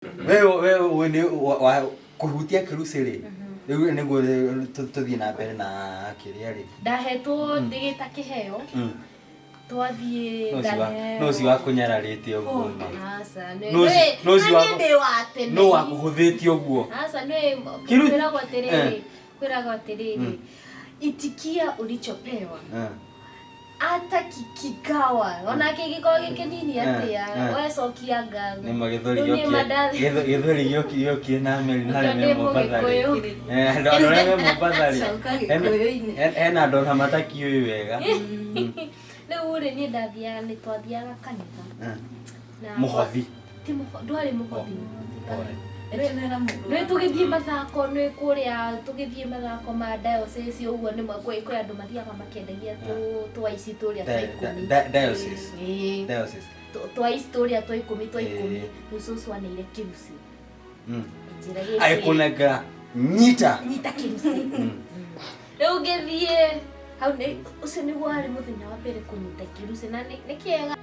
We nĩ kũhutia kĩrucĩ rĩ, rĩu nĩguo tũthiĩ na mbere na kĩrĩa rĩ. Ndahetwo ndĩgĩta kĩheo. Twathiĩ No ndaheo. No ũcio wakũnyararĩte ũguo ma. Aca, nĩ No no ũcio niĩ ndĩ wa tene. No wakũhũthĩtie ũguo. Aca, nĩ kwĩragwo atĩrĩrĩ, kwĩragwo atĩrĩrĩ, itikia ulichopewa. Ata kikawa ona kĩngĩkorwo gĩ kĩnini atĩa, wecokia ngatho. Nĩ ma gĩthweri Rĩu niĩ gĩokie mandathi. Gĩthweri gĩokie na meri na arĩa Tondũ me ndĩ Mombatha rĩ. Mũgĩkũyũ. Andũ arĩa me Mombatha rĩ. Coka Gĩkũyũ-inĩ. Hena andũ ona matakiũĩ wega. Rĩu rĩ, niĩ ndathiaga, nĩ twathiaga kanitha. Na Mũhothi. Ti ndwarĩ mũhothi. Pole. Nĩ tũgĩthiĩ mathako, nĩ kũrĩa tũgĩthiĩ mathako ma diocese ũguo, nĩ kwĩ andũ mathiaga makĩendagia twa ici tũrĩa twa 10. Diocese. Ĩĩ. Diocese. Twa ici tũrĩa twa 10, twa 10. Rĩu cũcũ aneire kĩruci. Njĩra gĩkĩ. Agĩkũnengera nyita. Nyita kĩruci. Rĩu ngĩthiĩ hau, nĩ ũcio nĩguo warĩ mũthenya wa mbere kũnyita kĩruci, na nĩ kĩega.